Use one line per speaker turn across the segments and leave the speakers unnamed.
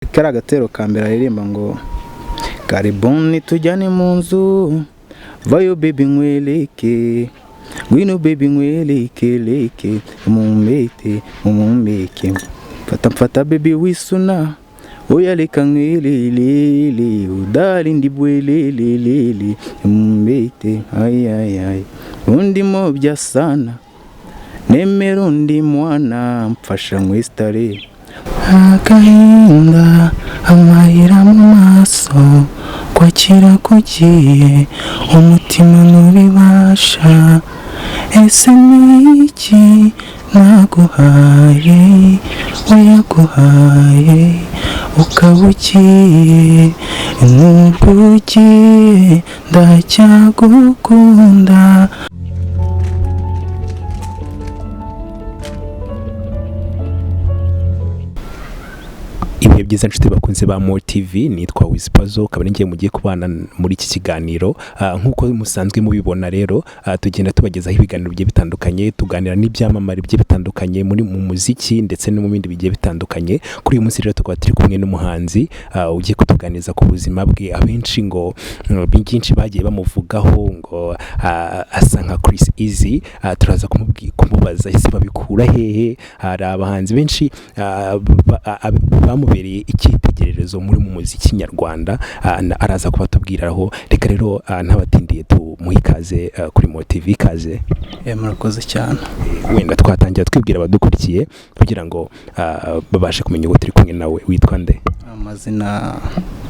Kariya gatero ka mbere aririmba ngo "Karibuni tujyane mu nzu, vayo baby nkweleke, ngwino baby nkweleke leke, mumbete mumumbeke, mfata mfata baby wisuna, oya reka nkwelelele, udari ndibwelelelele, mumbete ay ay ay, undi mobya sana, nemera undi mwana, mfasha nkwesitare." Agahinda, amarira mu maso, kwakira kugiye, umutima ntubibasha. Ese ni iki naguhaye, wayaguhaye ukaba ugiye? Nubwo ugiye ndacyagukunda.
Ibihe byiza nshuti bakunze ba More TV, nitwa Wizpazo, akaba ari njye mugiye kubana muri iki kiganiro. Nk'uko musanzwe mubibona rero, tugenda tubagezaho ibiganiro bigiye bitandukanye, tuganira n'ibyamamare bigiye bitandukanye muri mu muziki ndetse no mu bindi bigiye bitandukanye. Kuri uyu munsi rero tukaba turi kumwe n'umuhanzi ugiye kutuganiriza ku buzima bwe. Abenshi ngo byinshi bagiye bamuvugaho ngo asa nka Chris Easy. Turaza kumubaza ese babikura hehe. Hari abahanzi benshi bamubereye icyitegererezo muri mu muziki nyarwanda, araza kubatubwiraho. Reka rero ntabatindiye tumuhe ikaze kuri More TV. Ikaze.
Murakoze cyane.
Wenda twatangira twibwira abadukurikiye kugira ngo babashe kumenya uwo turi kumwe nawe. Witwa nde?
Amazina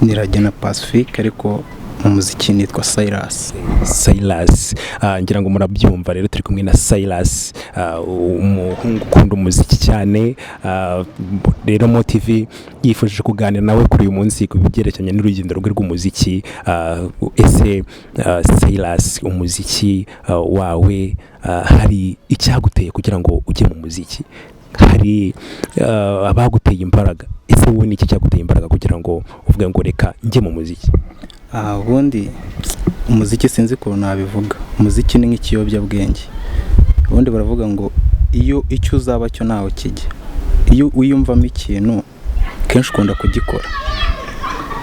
Niragena Pacifique, ariko mu muziki nitwa Silas.
Silas, ngira ngo murabyumva rero, turi kumwe na Silas, umuhungu ukunda umuziki cyane. Rero More TV yifuje kuganira nawe kuri uyu munsi ku byerekeranye n'urugendo rwe rw'umuziki. Ese Silas, umuziki wawe, hari icyaguteye kugira ngo ujye mu muziki? Hari abaguteye imbaraga? Ese wowe ni iki cyaguteye imbaraga kugira ngo uvuge ngo reka njye mu muziki?
Ubundi umuziki sinzi ukuntu nabivuga, umuziki ni nk'ikiyobyabwenge. Ubundi baravuga ngo iyo icyo uzaba cyo ntawe kijya. Iyo wiyumvamo ikintu kenshi ukunda kugikora.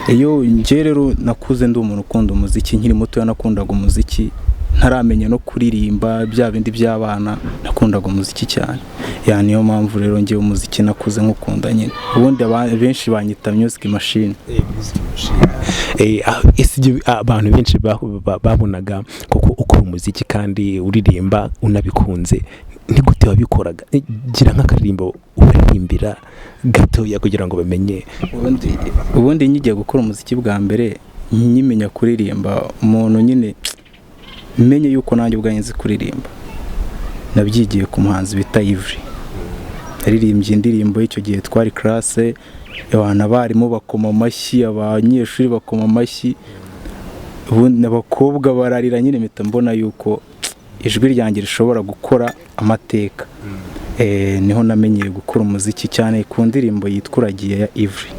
Iyo njye rero nakuze ndi umuntu ukunda umuziki, nkiri mutoya nakundaga umuziki, ntaramenya no kuririmba bya bindi by'abana, nakundaga umuziki cyane. Ya niyo mpamvu rero njye umuziki nakuze nkukunda nyine. Ubundi benshi banyita music machine.
Ese ibyo abantu benshi babonaga koko ukora umuziki kandi uririmba unabikunze, ni gute wabikoraga? Gira nk'akaririmbo ubaririmbira gatoya kugira ngo bamenye.
Ubundi nkigiye gukora umuziki bwa mbere, nkimenya kuririmba, umuntu nyine menye yuko nanjye ubwanjye nzi kuririmba, nabyigiye ku muhanzi bita Yverry. Yaririmbye indirimbo y'icyo gihe twari classe, abantu abarimu bakoma amashyi, abanyeshuri bakoma amashyi, ubundi abakobwa bararira nyine. Mpita mbona yuko ijwi ryanjye rishobora gukora amateka. Niho namenyeye gukora umuziki cyane ku ndirimbo yitwa Uragiye ya Yverry.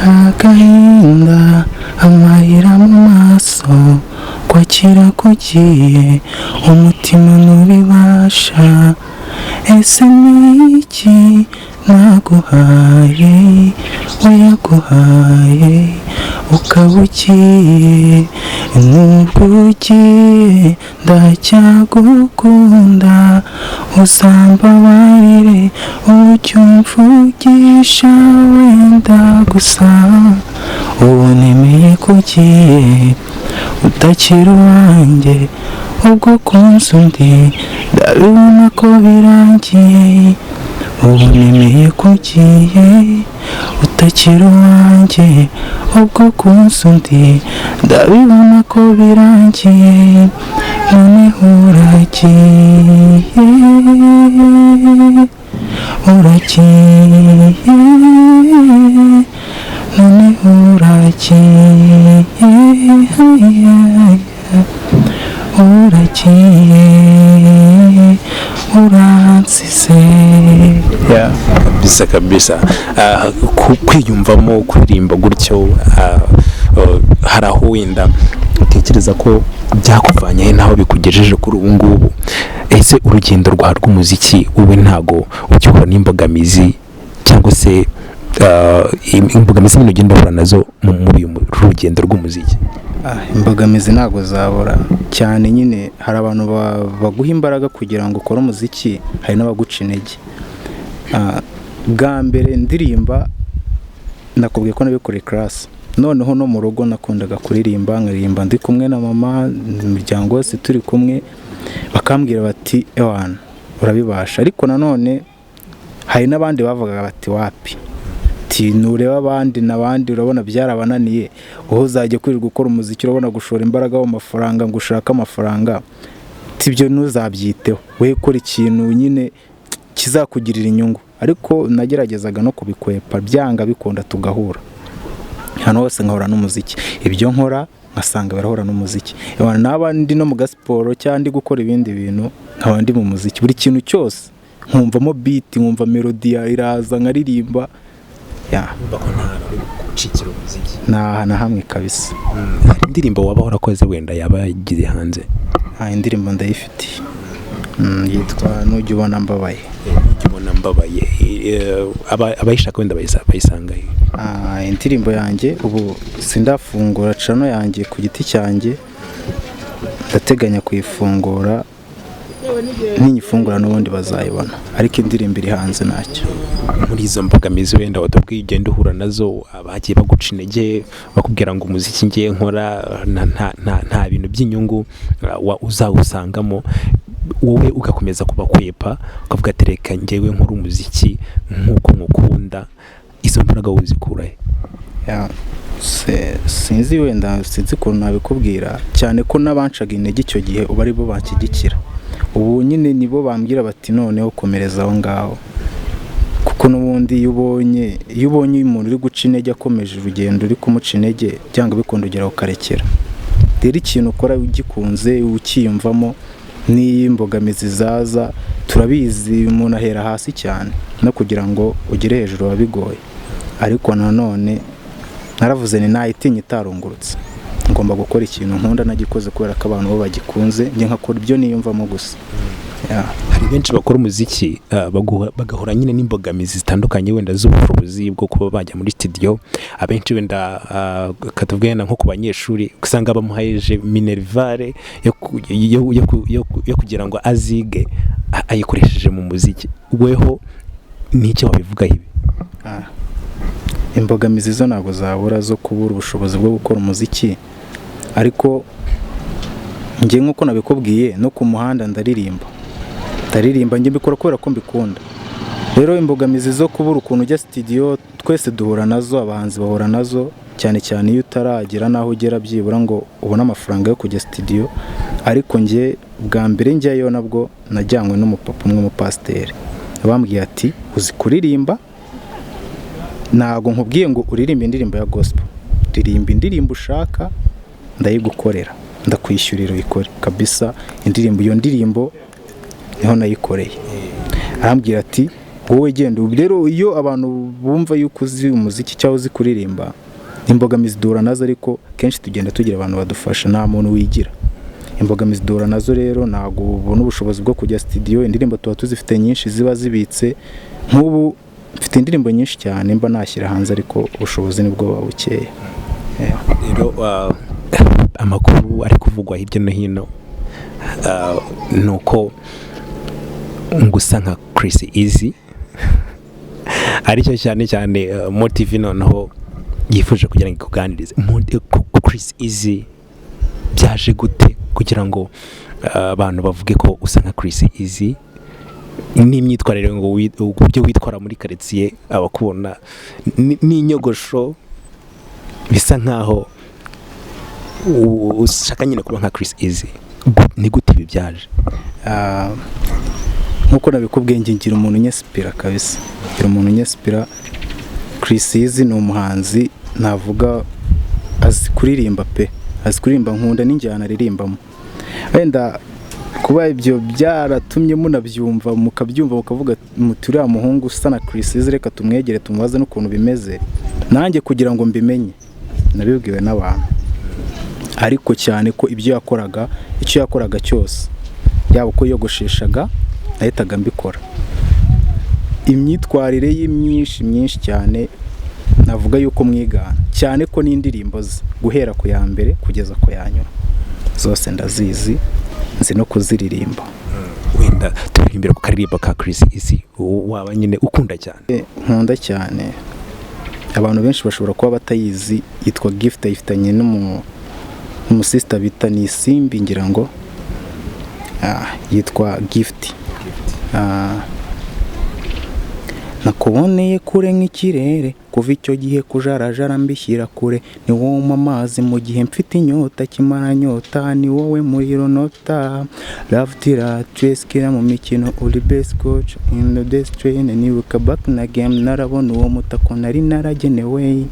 Agahinda, amarira mu maso, kwakira kugiye, umutima ntubibasha. Ese ni iki naguhaye, wayaguhaye ukaba ugiye? Nubwo ugiye ndacyagukunda, uzambabarire ujye umvugisha wenda gusa. Ubu nemeye ko ugiye utakiri uwanjye, ubwo ukunze undi ndabibona ko birangiye. Ubu nemeye ko ugiye utakiri uwanjye, ubwo ukunze undi ndabibona ko birangiye. Noneho uragiye, uragiye, noneho uragiye, uragiye, uransize.
Kabisa kabisa. Kwiyumvamo kuririmba gutyo, hari aho wenda utekereza ko byakuvanye he n'aho bikugejeje kuri ubu ngubu? Ese urugendo rwawe rw'umuziki wowe ntago ugihura n'imbogamizi cyangwa se imbogamizi nyine ugenda uhura nazo muri uyu rugendo rw'umuziki?
Imbogamizi ntabwo zabura cyane nyine. Hari abantu baguha imbaraga kugira ngo ukore umuziki, hari n'abaguca intege. Bwa mbere ndirimba, nakubwiye ko nabikoreye class. Noneho no mu rugo nakundaga kuririmba, nkaririmba ndi kumwe na mama, imiryango yose turi kumwe, bakambwira bati: "Ewana, urabibasha." Ariko nanone hari n'abandi bavugaga bati: "Wapi, ati nureba abandi n'abandi urabona byarabananiye, wowe uzajya kwirirwa gukora umuziki, urabona gushora imbaraga mu mafaranga ngo ushake amafaranga, ati ibyo ntuzabyiteho, we kora ikintu nyine kizakugirira inyungu." Ariko nageragezaga no kubikwepa, byanga bikunda tugahura ahantu hose nkahura n'umuziki. Ibyo nkora nkasanga birahura n'umuziki. Ewana, naba ndi no mu gasiporo cyangwa ndi gukora ibindi bintu, nkaba ndi mu muziki. Buri kintu cyose nkumvamo beat, nkumva melody iraza, nkaririmba ya.
Urumva ko nta hantu uri gucikira umuziki?
Nta na hamwe kabisa.
Hari indirimbo waba warakoze wenda yaba yagiye hanze?
Indirimbo ndayifitiye, yitwa "Nujya Ubona Mbabaye".
"Nujya Ubona Mbabaye". Abayishaka wenda bayisanga he?
Indirimbo yanjye, ubu sindafungura channel yanjye ku giti cyanjye, ndateganya kuyifungura. Ninyifungura n'ubundi bazayibona, ariko indirimbo iri hanze ntacyo.
Muri izo mbogamizi wenda watubwiye ugenda uhura nazo, abagiye baguca intege bakubwira ngo umuziki ngiye nkora nta bintu by'inyungu uzawusangamo, wowe ugakomeza kubakwepa ukavuga ati: "Reka ngewe nkora umuziki nk'uko nkukunda", izo mbaraga wowe uzikura he?
Ya, sinzi wenda, sinzi ukuntu nabikubwira, cyane ko n'abancaga intege icyo gihe ubu ari bo banshyigikira. Ubu nyine nibo bambwira bati: "Noneho komereza aho ngaho", kuko n'ubundi iyo ubonye umuntu uri guca intege akomeje urugendo uri kumuca intege, byanga bikunda ugera ukarekera. Rero ikintu ukora ugikunze, ukiyumvamo, n'iyo imbogamizi zaza, turabizi umuntu ahera hasi cyane, no kugira ngo ugere hejuru biba bigoye. Ariko nanone naravuze ni nayitinya itarungurutse, ngomba gukora ikintu nkunda, nagikoze kubera ko abantu bo bagikunze, njye nkakora ibyo niyumvamo gusa. Yeah.
Hari benshi bakora umuziki bagahura nyine n'imbogamizi zitandukanye wenda z'ubushobozi bwo kuba bajya muri studio. Abenshi wenda, katuvuge wenda nko ku banyeshuri, usanga bamuhayeje minerval yo kugira ngo azige, ayikoresheje mu muziki. Weho n'icyo wabivugaho ibi?
Imbogamizi zo ntabwo zabura zo kubura ubushobozi bwo gukora umuziki, ariko njye nk'uko nabikubwiye, no ku muhanda ndaririmba, ndaririmba. Njye mbikora kubera ko mbikunda. Rero imbogamizi zo kubura ukuntu ujya studio twese duhura nazo, abahanzi bahura nazo, cyane cyane iyo utaragera n'aho ugera byibura ngo ubone amafaranga yo kujya studio. Ariko njye bwa mbere njyayo nabwo najyanywe n'umupapa umwe, umupasiteri. Bambwiye ati: "Uzi kuririmba, ntabwo nkubwiye ngo uririmbe indirimbo ya gospel, ririmba indirimbo ushaka, ndayigukorera, ndakwishyurira uyikore kabisa." Indirimbo, iyo ndirimbo niho nayikoreye. Arambwira ati: "Wowe genda." Ubu rero iyo abantu bumva yuko uzi umuziki cyangwa uzi kuririmba, imbogamizi duhura nazo, ariko kenshi tugenda tugira abantu badufasha, nta muntu wigira. Imbogamizi duhura nazo rero, ntabwo ubona ubushobozi bwo kujya studio. Indirimbo tuba tuzifite nyinshi ziba zibitse. Nk'ubu mfite indirimbo nyinshi cyane mba nashyira hanze, ariko ubushobozi nibwo buba bukeya. Yeah.
Rero amakuru ari kuvugwa hirya no hino ni uko ngo usa nka Chris Easy, aricyo cyane cyane Motive noneho yifuje kugira ngo ikuganirize. Chris Easy byaje gute kugira ngo abantu bavuge ko usa nka Chris Easy, n'imyitwarire ngo uburyo witwara muri karitsiye abakubona n'inyogosho bisa nkaho ushaka nyine kuba nka Chris Easy? Ni gute ibi byaje?
Nk'uko nabikubwiye, njye ngira umuntu unyinspira kabisa, ngira umuntu unyinspira. Chris Easy ni umuhanzi navuga azi kuririmba pe, azi kuririmba, nkunda n'injyana aririmbamo. Wenda kuba ibyo byaratumye munabyumva, mukabyumva, mukavuga muti: "Uriya muhungu usa na Chris Easy, reka tumwegere tumubaze n'ukuntu bimeze." Nanjye kugira ngo mbimenye nabibwiwe n'abantu, ariko cyane ko ibyo yakoraga, icyo yakoraga cyose Yaba uko yiyogosheshaga, nahitaga mbikora. Imyitwarire ye myinshi myinshi cyane, navuga yuko mwigana cyane, ko n'indirimbo ze guhera ku ya mbere kugeza ku ya nyuma zose ndazizi, nzi no kuziririmba.
Wenda turirimbira ku karirimbo ka Chris Easy waba nyine ukunda cyane.
Nkunda cyane, abantu benshi bashobora kuba batayizi, yitwa Gift, ayifitanye n'umusista bita Nisimbi, ngira ngo yitwa Gift. Nakuboneye kure nk'ikirere, kuva icyo gihe kujarajara mbishyira kure. Ni wowe umpa amazi mu gihe mfite inyota, kimara nyota, ni wowe muriro nota. Love tira treskira mu mikino, uri best coach in the best train. Nibuka back na game, narabona uwo mutako nari naragenewe.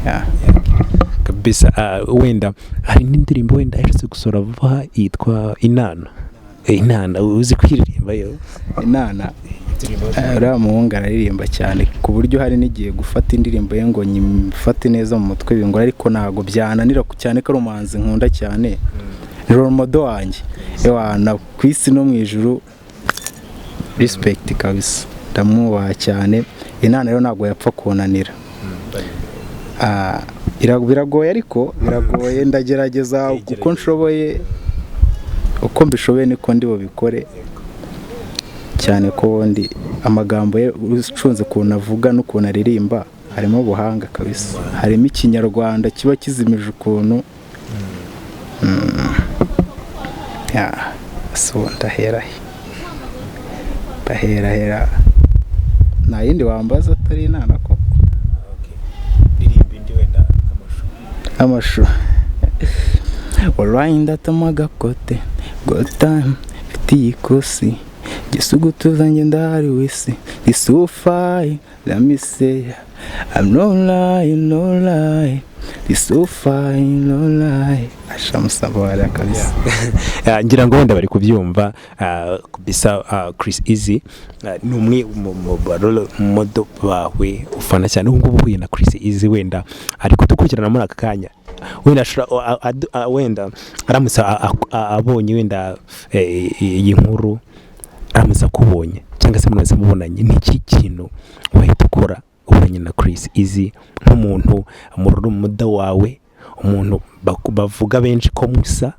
Yeah.
Kabisa. Wenda hari n'indirimbo wenda aherutse gusohora vuba yitwa Inana. Inana uzi kuririmba yo?
Inana, uriya muhungu araririmba cyane, ku buryo hari n'igihe gufata indirimbo ye ngo nyifate neza mu mutwe bingora, ariko ntabwo byananira cyane ko ari umuhanzi nkunda cyane, ni role model wanjye. Ewana, ku isi no mu ijuru, respect kabisa, ndamwubaha cyane. Inana rero ntabwo yapfa kunanira. Biragoye, ariko biragoye, ndagerageza uko nshoboye, uko mbishoboye niko ndi bubikore, cyane ko ubundi amagambo ye ucunze ukuntu avuga n'ukuntu aririmba harimo ubuhanga kabisa, harimo ikinyarwanda kiba kizimije ukuntu. Yeah, so ndahera he? Ndahera hera, nta yindi wambaza atari Inana koko?
Ririmba indi wenda nk'amashu.
Amashu wallahi, ndatama gakote good time, mfite iyi kosi gisugutuza njye ndahari wese. It's so fine, let me say I'm no lie, no lie. It's so fine, no lie. Ashamusabara kabisa.
Ngira ngo wenda bari kubyumva kabisa. Chris Easy ni umwe mu ba role model bawe ufana cyane. Ubu ngubu uhuye na Chris Easy, wenda ari kudukurikirana muri aka kanya, wenda ashobora wenda aramutse abonye wenda iyi nkuru, aramutse akubonye cyangwa se mwese mubonanye, ni iki kintu wahita ukora ubonye na Chris Easy nk'umuntu mu role model wawe, umuntu bavuga benshi ko musa?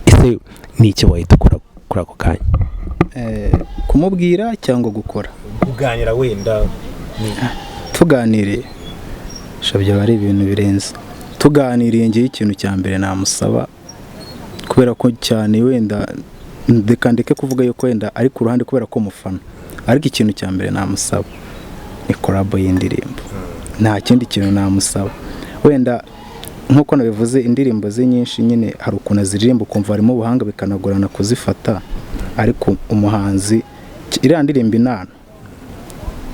Ese ni icyo wahita ukora kuri ako kanya?
Kumubwira cyangwa gukora?
Kuganira wenda.
Tuganiriye sha, byaba ari ibintu birenze. Tuganiriye, ngewe ikintu cya mbere namusaba, kubera ko cyane wenda ndeka ndeke kuvuga yuko wenda ari ku ruhande kubera ko mufana, ariko ikintu cya mbere namusaba ni collabo y'indirimbo. Nta kindi kintu namusaba. Wenda nk'uko nabivuze, indirimbo ze nyinshi nyine hari ukuntu aziririmba ukumva harimo ubuhanga, bikanagorana kuzifata, ariko umuhanzi, iriya ndirimbo Inana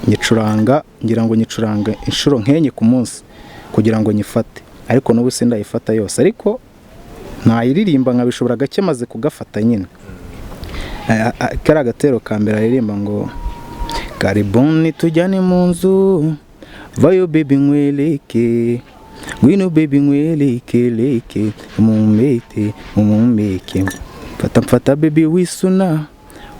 nyicuranga, ngira ngo nyicuranga inshuro nkenye ku munsi kugira ngo nyifate, ariko n'ubu sindayifata yose, ariko nayiririmba nkabishobora gake maze kugafata nyine. Kariya agatero ka mbere aririmba ngo "Karibuni tujyane mu nzu, vayo baby nkwereke, ngwino baby nkwereke leke umumbete umumbeke, mfata mfata baby wisuna,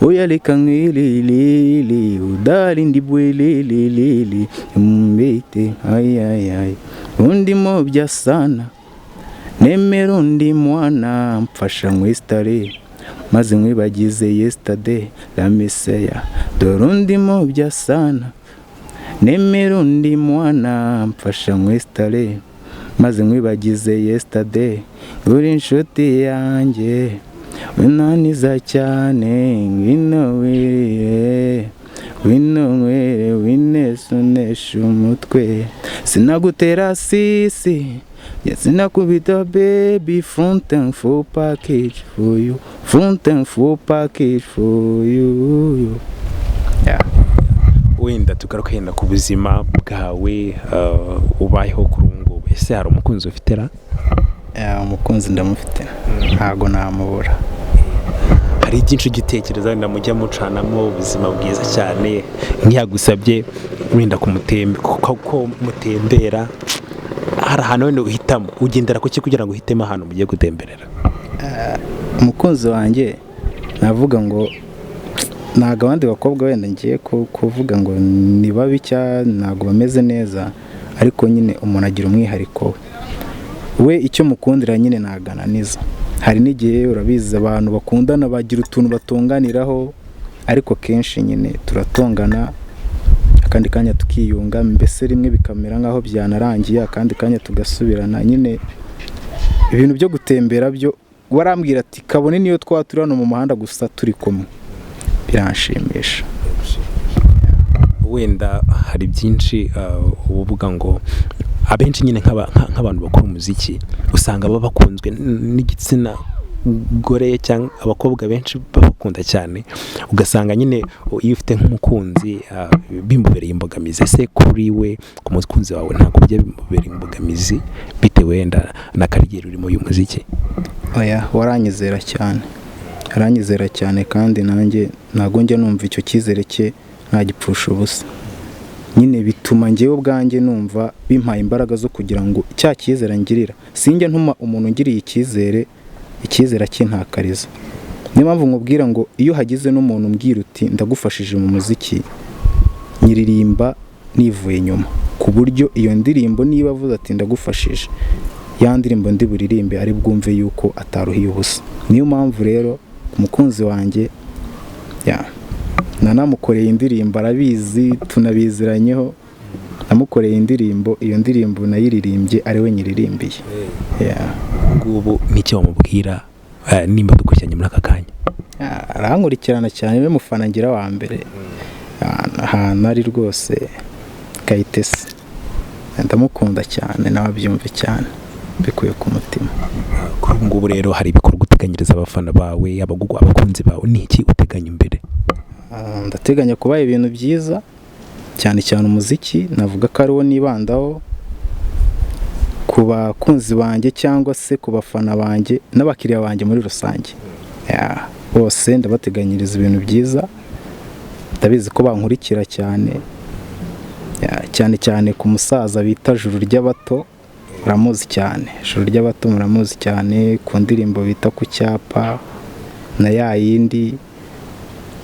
oya reka nkwerelele udari ndibwelelelele umumbete, ay ay ay, undi mobya sana, nemera undi mwana, mfasha nkwesitare maze nkwibagize yesterday la meseya, dore undi mobya sana, nemera undi mwana, mfasha nkwesitare maze nkwibagize yesterday, uri inshuti yanjye unaniza cyane, ngwino wirire, ngwino nywere, winesunesha umutwe, sinagutera sisi sinakubita baby, fountain full package for you, fountain full package for you." Yeah.
Wenda tugaruke yenda ku buzima bwawe ubayeho kuri ubu ngubu. Ese hari umukunzi ufite ra?
Yeah, umukunzi ndamufite, ntago namubura.
Hari byinshi ugitekereza wenda mujya mucanamo ubuzima bwiza cyane, nk'iyagusabye wenda kumutembe ko mutembera, hari ahantu wenda uhitamo, ugendera ku ki kugira ngo uhitemo ahantu mugiye gutemberera?
Umukunzi wanjye Navuga ngo ntabwo abandi bakobwa wenda ngiye kuvuga ngo ni babi cyangwa ntabwo bameze neza, ariko nyine umuntu agira umwihariko we. Icyo mukundira nyine ntagananiza. Hari n'igihe urabizi abantu bakundana bagira utuntu batunganiraho, ariko kenshi nyine turatongana, akandi kanya tukiyunga, mbese rimwe bikamera nk'aho byanarangiye, akandi kanya tugasubirana. Nyine ibintu byo gutembera byo warambwira ati kabone niyo twaba turi hano mu muhanda gusa turi kumwe, biranshimisha.
Wenda hari byinshi uba uvuga ngo abenshi nyine nk'abantu bakora umuziki usanga baba bakunzwe n'igitsina gore cyangwa abakobwa benshi babakunda cyane, ugasanga nyine iyo ufite nk'umukunzi bimubereye imbogamizi. Ese kuri we, ku mukunzi wawe, ntabwo bijya bimubereye imbogamizi bitewe wenda na career urimo y'umuziki?
Oya, waranyizera cyane, aranyizera cyane, kandi nanjye ntabwo njya numva icyo cyizere cye ntagipfusha ubusa. Nyine bituma njyewe ubwanjye numva bimpaye imbaraga zo kugira ngo cya cyizere ngirira, sinjya ntuma umuntu ungiriye icyizere, icyizere akintakariza. Niyo mpamvu nkubwira ngo iyo hagize n'umuntu umbwira uti ndagufashije mu muziki, nyiririmba nivuye inyuma, ku buryo iyo ndirimbo niba avuze ati ndagufashije, ya ndirimbo ndi buririmbe ari bwumve yuko ataruhiye ubusa. Niyo mpamvu rero umukunzi wanjye ya nanamukoreye indirimbo, arabizi, tunabiziranyeho. Namukoreye indirimbo, iyo ndirimbo nayiririmbye ari we nyiririmbiye. Yeah.
Ngubu n'icyo wamubwira nimba dukurikiranye muri aka kanya?
Arankurikirana cyane, niwe mufana ngira wa mbere ahantu ari rwose. Kayitesi ndamukunda cyane, nawe abyumve cyane mbikuye ku mutima.
Kuri ubu ngubu rero hari ibikorwa uteganyiriza abafana bawe, abakunzi bawe? Ni iki uteganya imbere?
Ndateganya kubaha ibintu byiza cyane cyane umuziki, navuga ko ariwo nibandaho ku bakunzi banjye cyangwa se ku bafana banjye n'abakiriya banjye muri rusange. Yeah, bose ndabateganyiriza ibintu byiza, ndabizi ko bankurikira cyane. Yeah, cyane cyane ku musaza bita Juru ry'Abato, muramuzi cyane. Juru ry'Abato muramuzi cyane ku ndirimbo bita Ku Cyapa na ya yindi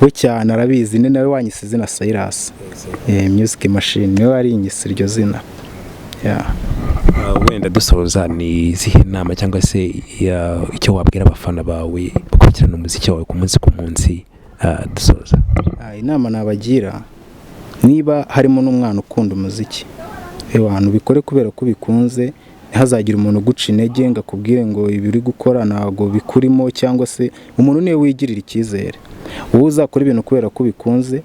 we cyane arabizi, ni nawe wanyise izina Cyrus Music Machine, niwe warinyise iryo zina. Yeah.
Wenda dusoza, ni izihe nama cyangwa se icyo wabwira abafana bawe bakurikirana umuziki wawe ku munsi ku munsi, dusoza?
Inama nabagira, niba harimo n'umwana ukunda umuziki, abantu ubikore kubera ko ubikunze, ntihazagire umuntu uguca intege ngo akubwire ngo ibi uri gukora ntabwo bikurimo, cyangwa se umuntu niwe wigirira icyizere. Wowe uzakora ibintu kubera ko ubikunze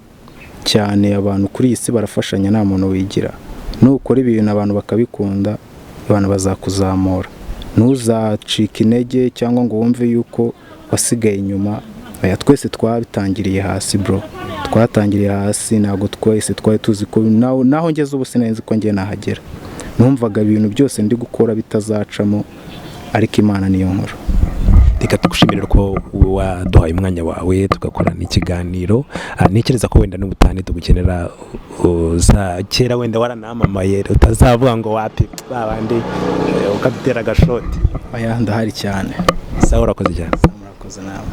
cyane. Abantu kuri iyi si barafashanya, nta muntu wigira. Nukora ibintu abantu bakabikunda, abantu bazakuzamura. Ntuzacike intege cyangwa ngo wumve yuko wasigaye inyuma. Oya, twese twabitangiriye hasi bro, twatangiriye hasi, ntabwo twese twari tuzi ko naho ngeze ubu. Sinari nzi ko ngiye nahagera, numvaga ibintu byose ndi gukora bitazacamo, ariko Imana niyo nkuru.
Reka tugushimire ko waduhaye umwanya wawe tugakorana ikiganiro. Ntekereza ko wenda n'ubutane tugukenera uza kera wenda waranamamaye, utazavuga ngo wapi babandi, ukadutera agashoti.
Oya, ndahari cyane.
Sawa, urakoze cyane.
Murakoze nawe.